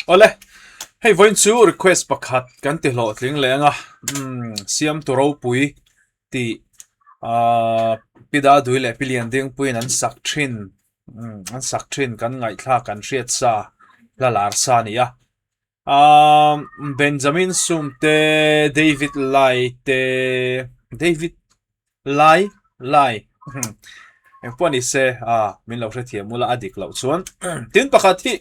Awle, hei vawiin chu request pakhat kan ti hlawhtling leh anga, umm Siamtu ropui tih ahh Pi Dadui leh Pi Liandingpuiin an sak thin, umm an sak thin kan ngaihthlak kan hriat sa hla lar sa a ni a. Ahh Benjamin Sum te, David Lai te, David Lai Lai engpawh ni se a min lo hrethiam ula a dik loh chuan tin pakhat hi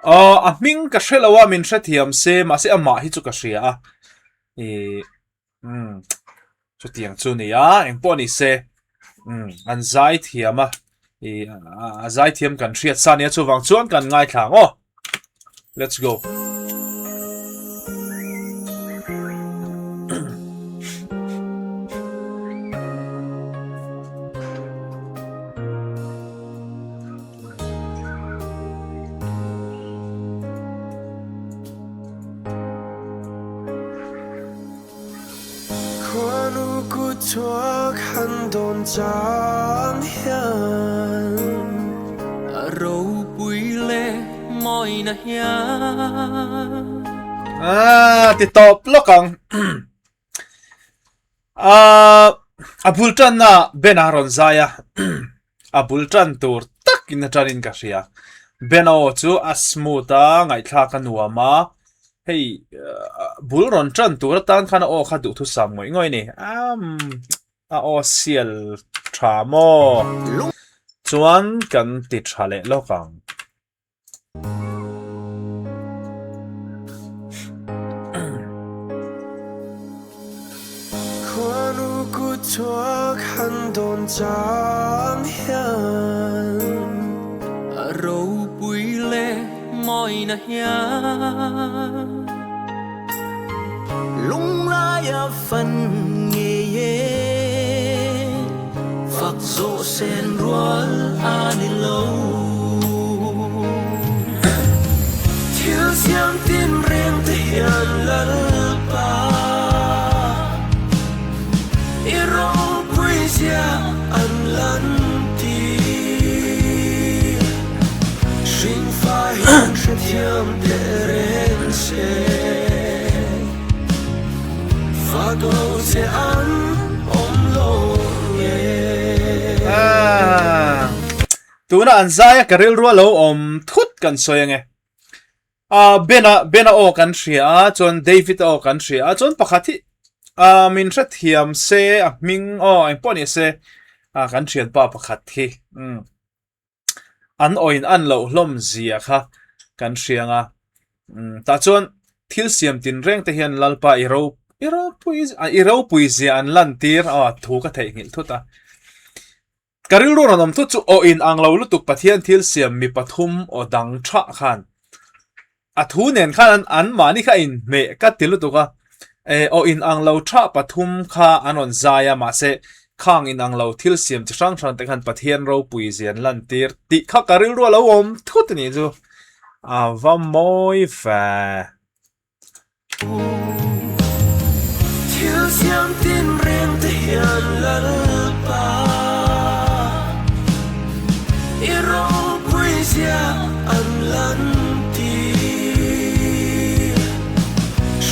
aw a hming ka hre lo a min hrethiam se mahse amah hi chu ka hria a ih umm chutiang chu ni a engpawh ni se umm an zai thiam a ih a zai thiam kan hriat sa nia chuvang chuan kan ngaithla ang aw. Let's go. Ah, ti tawp lawk ang. Ah, a bul tan na Ben a rawn zai a. A bul tan tur takin a tanin ka hria. Ben aw chu a smooth a, ngaihthlak a nuam a. Hei bul rawn tan tur atan khan a aw kha duhthusam ngawih ngawih a ni. Umm a aw sial tha maw? Chuan kan ti tha leh lawk ang. Tuna an zai a ka rilru a lo awm thut kan sawi ange. Ah Bena Bena aw kan hria a chuan David aw kan hria a chuan pakhat hi ah min hrethiam se a hming aw engpawh ni se ah kan thianpa pakhat hi umm. An awin an loh hlawm zia kha kan hria ang a, tah chuan thil siam tinreng te hian Lalpa i ro i ropui i ropui zia an lantir a thu ka theihnghilh thut a. Ka rilru rawn awm thut chu awin ang lo lutuk Pathian thil siam mi pathum aw dang thah khan A thu nen khan an an mahni kha inhmeh ka ti lutuk a, eh aw inang lo tha pathum kha an rawn zai a, mahse khang inang lo thil siam chi hrang hrang te khan Pathian ropui zia an lantir tih kha ka rilru a lo awm thut a nih chu, a va mawi ve. Thil siam tin reng te hian Lalpa i ropui zia an lan tir.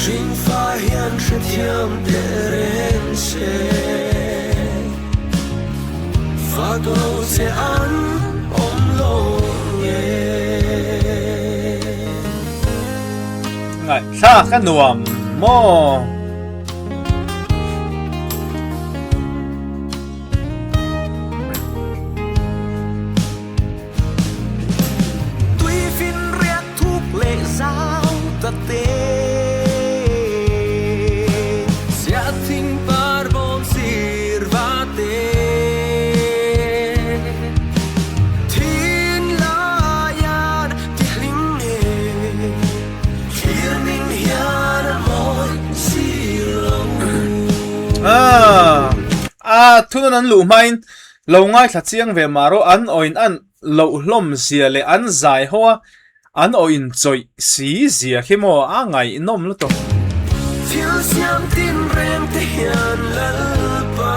Hringfa hian hrethiam teh reng se, fak lo che an awm lo nge. Ngaihthlak a nuam maw? Tuifinriat thuk leh zau ta te. Siahthing par bawm sir va te. Thin laian ti hlim nge. Thlir ning hian a mawi si lo. Ah, a thunawn an luh hmain lo ngaithla chiang ve mah rawh an awin an loh hlawm zia leh an zai ho a an awin chawih si zia khi maw a ngaihnawm lutuk. Thil siam tin reng te hian Lalpa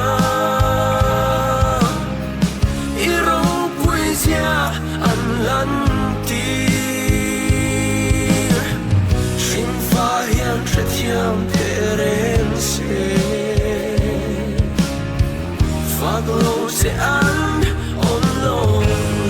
i ropui zia an lan tir. Fak lo che an awm lo e.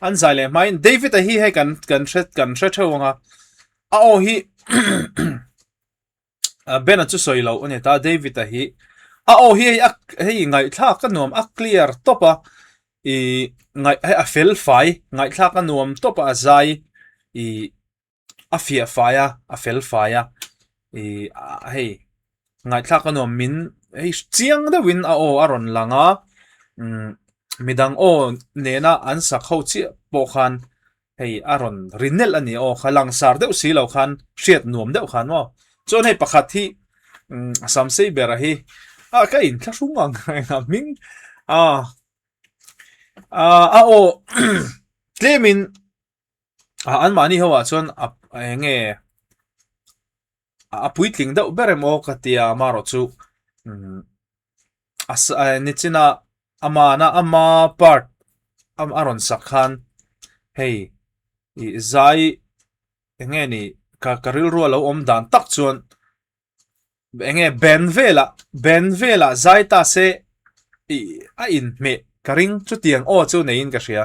An zai leh hmain David-a hi hei kan kan hre kan hre theuh ang a a aw hi Ben-a chu sawi loh a ni ta David-a hi a aw hi hei a hei ngaihthlak a nuam a clear tawp a ih ngaih hei a fel fai ngaihthlak a nuam tawp a a zai ih a fiah fai a a fel fai a ih hei ngaihthlak a nuam min hei chiang deuhin a aw a rawn lang a umm midang aw nena an sak ho chiah pawh khan hei a rawn ri nelh a ni aw kha langsar deuh si lo khan hriat nuam deuh khan maw chuan hei pakhat hi umm a sam sei ber a hi ah ka inthlahrung ang engah hming ah a aw tlemin Ah anmahni ho ah chuan a eng nge a puitling deuh ber em aw ka tia amaherawh chu umm a sa nichina amana ama part a rawn sak khan hei ih zai eng nge ni ka ka rilru a lo awm dan tak chuan Enge band velah band velah zai ta se ih a inhmeh ka ring chutiang aw chu neiin ka hria.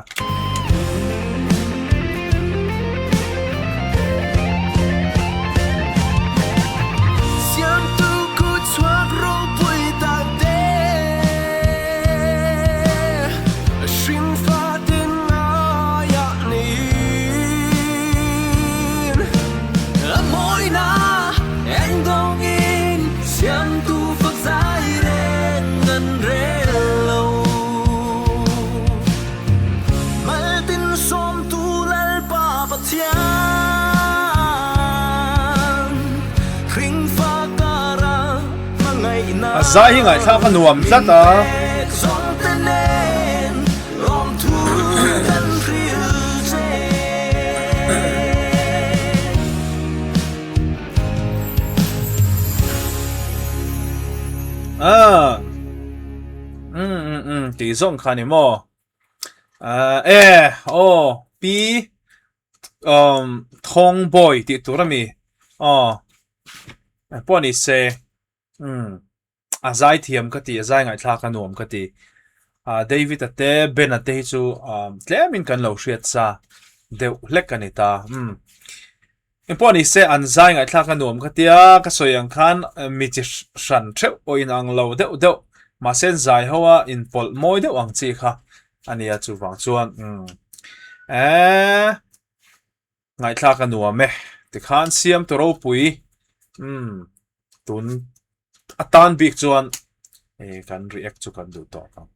Siamtu ku chhuak ropui tak te Hringfa ten ngaiah niin A mawina eng dawngin siamtu fak zai reng an rel lo. Maltin sawmtu Lalpa Pathian, Hringfa kara hmangaihna A zai hi ngaihthlak a nuam tlat a. Min pek zawngte nen lawmthu kan hril che. Ah. Um um um tih zawng kha ni maw? Ah e aw pi um thawng boy tih tur a mi aw pawh ni se um a zai thiam ka ti a zai ngaihthlak a nuam ka ti ah David a te Ben a te hi chu ah tlemin kan lo hriat sa deuh hlek a ni ta umm engpawh ni se an zai ngaihthlak a nuam ka tia ka sawi ang khan mi chi hran theuh pawh in ang lo deuh deuh mahse an zai ho a inpawlh mawi deuh ang chi kha a nia chuvang chuan umm eee. Ngaihthlak a nuam e. Tikhan siam tu ropui umm tun atan bik chuan kan react chu kan duh tawh ang.